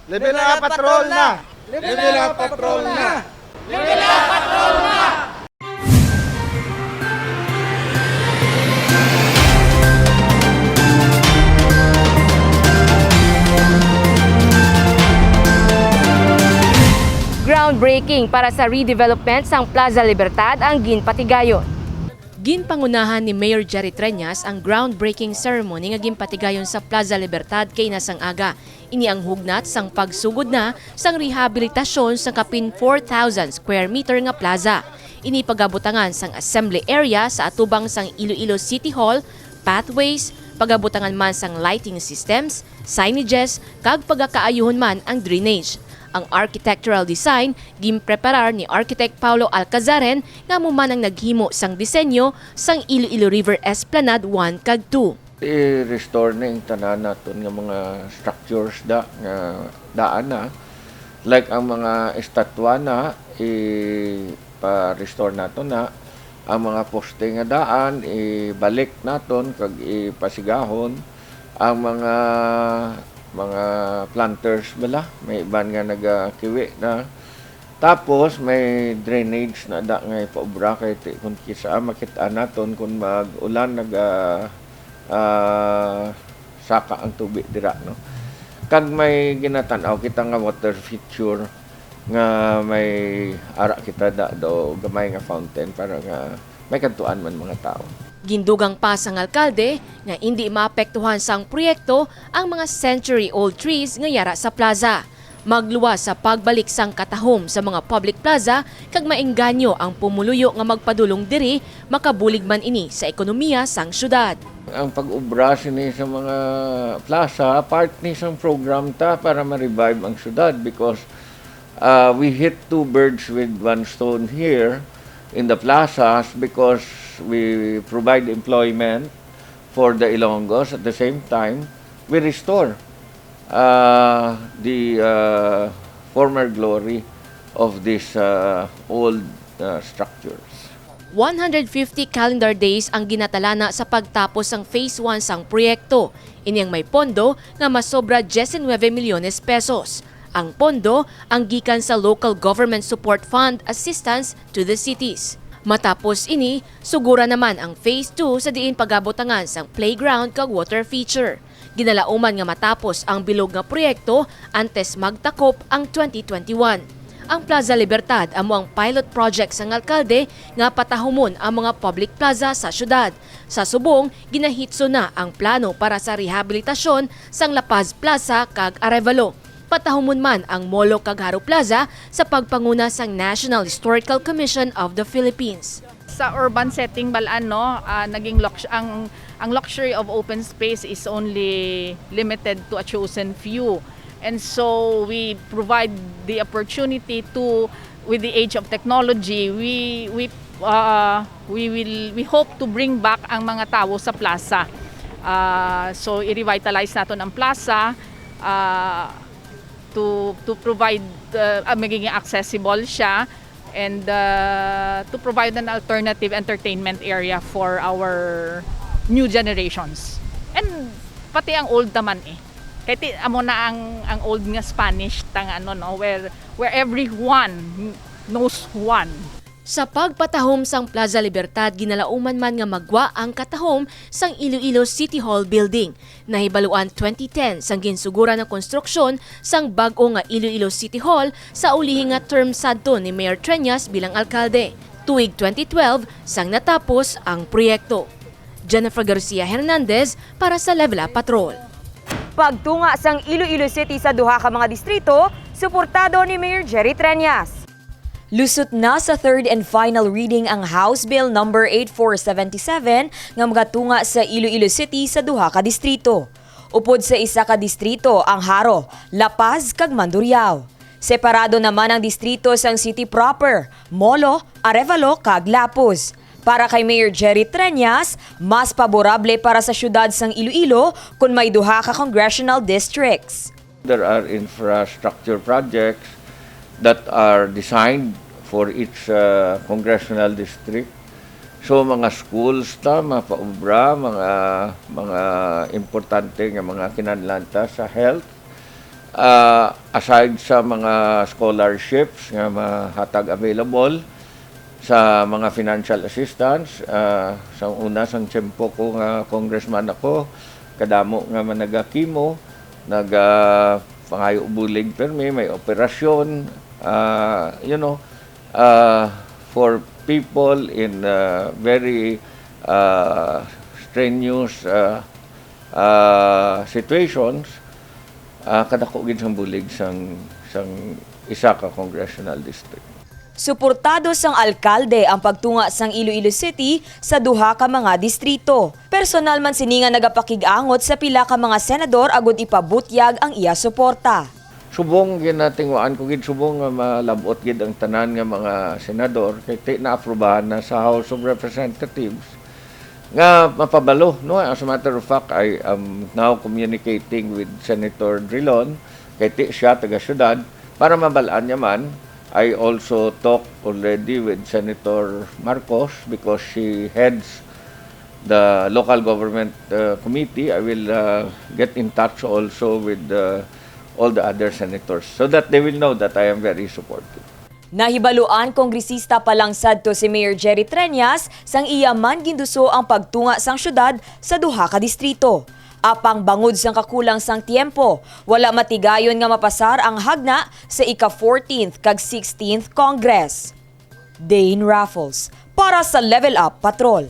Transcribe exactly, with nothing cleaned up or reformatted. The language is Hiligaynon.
Level up, patrol na! Level up, patrol na! Groundbreaking para sa redevelopment sang Plaza Libertad ang ginpatigayon. Ginpangunahan ni Mayor Jerry Treñas ang groundbreaking ceremony nga ginpatigayon sa Plaza Libertad kay nasang aga. Ini ang hugnat sang pagsugod na sang rehabilitasyon sang kapin four thousand square meter nga plaza. Ini pagabutangan sang assembly area sa atubang sang Iloilo City Hall, pathways, pagabutangan man sang lighting systems, signages, kag pagakaayuhon man ang drainage. Ang architectural design ginpreparar ni Architect Paulo Alcazaren, nga amo man ang naghimo sang disenyo sang Iloilo River Esplanade one kag two. I-restore ning tanan naton nga mga structures da nga daan na, like ang mga estatwa na, ipa-restore naton na, ang mga poste nga daan ibalik naton kag ipasigahon, ang mga mga planters bala, may iban nga nagakiwi na. Tapos may drainage na da nga ipaubra kay ti, kung kisa makit-an naton kung mag-ulan naga ah, saka ang tubi dira, no? Kag may ginatan-aw kita nga water feature nga may ara kita da do gamay nga fountain para nga may kadtuan man mga tawo. Gindugang pa sang alkalde nga indi maapektuhan sang proyekto ang mga century-old trees nga yara sa plaza. Magluwas sa pagbalik sang katahom sa mga public plaza kag maengganyo ang pumuluyo nga magpadulong diri, makabulig man ini sa ekonomiya sang syudad. Ang pag-obra sini sa mga plaza, part ni sang program ta para ma-revive ang syudad because uh, we hit two birds with one stone here in the plazas because we provide employment for the Ilonggos. At the same time, we restore uh, the uh, former glory of these uh, old uh, structures. One hundred fifty calendar days ang ginatalana sa pagtapos sang Phase one sang proyekto. Ini ang may pondo nga masobra diecinuebe milyones pesos. Ang pondo ang gikan sa Local Government Support Fund assistance to the cities. Matapos ini, sugura naman ang Phase two sa diin pagabutangan sang playground kag water feature. Ginalauman nga matapos ang bilog nga proyekto antes magtakop ang twenty twenty-one. Ang Plaza Libertad amo ang pilot project sang alkalde nga patahumon ang mga public plaza sa syudad. Sa subong, ginahitso na ang plano para sa rehabilitasyon sang La Paz Plaza kag Arevalo. Patahumon man ang Molo kag Haro Plaza sa pagpanguna sang National Historical Commission of the Philippines. Sa urban setting, balaan, no, ah, naging lux- ang ang luxury of open space is only limited to a chosen few. And so we provide the opportunity to, with the age of technology, we we uh, we will we hope to bring back ang mga tawo sa plaza. Ah, so i-revitalize naton ang plaza, ah, to to provide uh, ah, magiging accessible siya and uh, to provide an alternative entertainment area for our new generations. And pati ang old naman eh. Kay ti, amo na ang ang old nga Spanish tang ano, no, where where everyone knows one. Sa pagpatahom sang Plaza Libertad, ginalauman man nga magwa ang katahom sang Iloilo City Hall Building. Nahibaluan twenty ten sang ginsuguran ang konstruksyon sang bag-o nga Iloilo City Hall sa ulihi nga term sadto ni Mayor Treñas bilang alkalde, tuig twenty twelve, sang natapos ang proyekto. Jennifer Garcia Hernandez para sa Level Up Patrol. Pagtunga sang Iloilo City sa duha ka mga distrito, suportado ni Mayor Jerry Treñas. Lusot na sa third and final reading ang House Bill number eight four seven seven nga magatunga sa Iloilo City sa duha ka distrito. Upod sa isa ka distrito ang Jaro, La Paz, kag Mandurriao. Separado naman ang distrito sang city proper, Molo, Arevalo, kag Lapuz. Para kay Mayor Jerry Treñas, mas paborable para sa siyudad sang Iloilo kon may duha ka congressional districts. There are infrastructure projects that are designed for each uh, congressional district. So mga schools ta mapaubra, mga mga importante nga mga kinahanglan ta sa health. Uh, Aside sa mga scholarships nga mahatag available sa mga financial assistance, ah, sa una, sang tiyempo ko nga congressman ako, kadamo nga man naga-chemo, naga-, pangayo bulig permi, may operasyon, ah, you know, ah, for people in, ah, very, ah, strenuous, ah, ah, situations, ah, kadako gid sang bulig sang, sang isa ka congressional district. Suportado sang alkalde ang pagtunga sang Iloilo City sa duha ka mga distrito. Personal man sini nga nagapakig-angot sa pila ka mga senador agud ipabutyag ang iya suporta. Subong ginatinguhaan ko gid, subong nga malab-ot gid ang tanan nga mga senador, kay ti naaprubahan na sa House of Representatives nga mapabalo, no? As a matter of fact, I am now communicating with Senator Drilon, kay ti siya taga syudad, para mabalaan niya man. I also talked already with Senator Marcos because she heads the local government, uh, committee. I will, uh, get in touch also with, uh, all the other senators so that they will know that I am very supportive. Nahibaluan kongresista pa lang sadto si Mayor Jerry Treñas sang iya man ginduso ang pagtunga sang syudad sa duha ka distrito. Apang bangod sang kakulang sang tiyempo, wala matigayon nga mapasar ang hagna sa ika fourteenth kag sixteenth Congress. Dane Raffles para sa Level Up Patrol.